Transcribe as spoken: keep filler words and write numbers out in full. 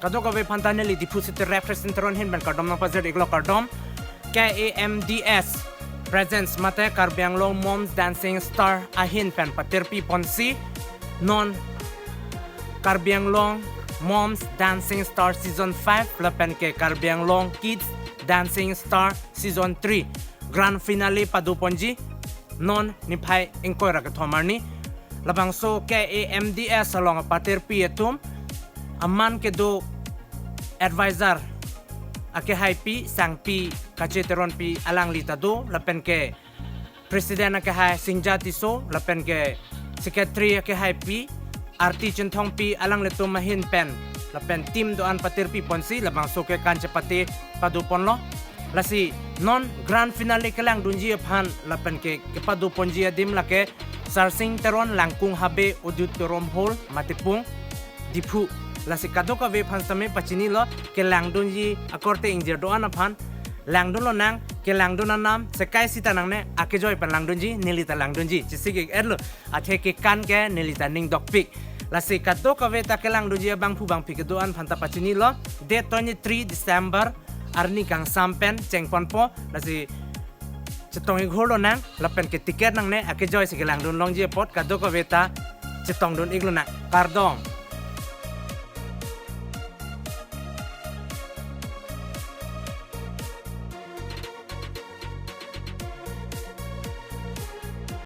Kadokave aphan ta neli Diphu City Rep Christian Teron ahin pen kardom nangpajir iklo, kardom. K A M D S presents mate Karbi Anglong Moms Dancing Star ahin pen patirpi ponsi non Karbi Anglong Moms Dancing Star Season five lapen ke Karbi Anglong Kids Dancing Star Season three grand finale pado ponji non niphai ingkoi ra kethom arni. Labangso K A M D S along patirpi atum aman kedo advisor akehaipi Sangpi Kache Teronpi alangli ta do, lapen ke president akehai Singja Tisso, lapen ke secretary akehaipi Arti Chinthongpi, alanglitum ahin pen lapen team do-an patirpi ponsi labangso kekan chepate pado ponlo. Lasi non grand finale kelangdunji aphan lapen ke kepado ponji adim lake Sarsing Teron, Langkung Habe Auditorium Hall, Matipung, Diphu. Lasi kadokave aphan sitame pachinilo, kelangdunji akorte ingjir do-an aphan langdun lonang, kelangdun anam sekai sita nangne, akejoi pen langdunji, neli ta langdunji, chesik-ik-etlo. Athe kekan ke neli ta ning dokpik. Lasi kadokave ta kelangdunji abangphu bangphi kedo-an aphan ta pachinilo, date twenty-three December arni kangsam pen chengponpo. Lasi chetong-ik hur lonang lapen ke ticket nangne, akejoi si kelangdun longji apot kadokave ta chetongdun-ik lonang. Kardom.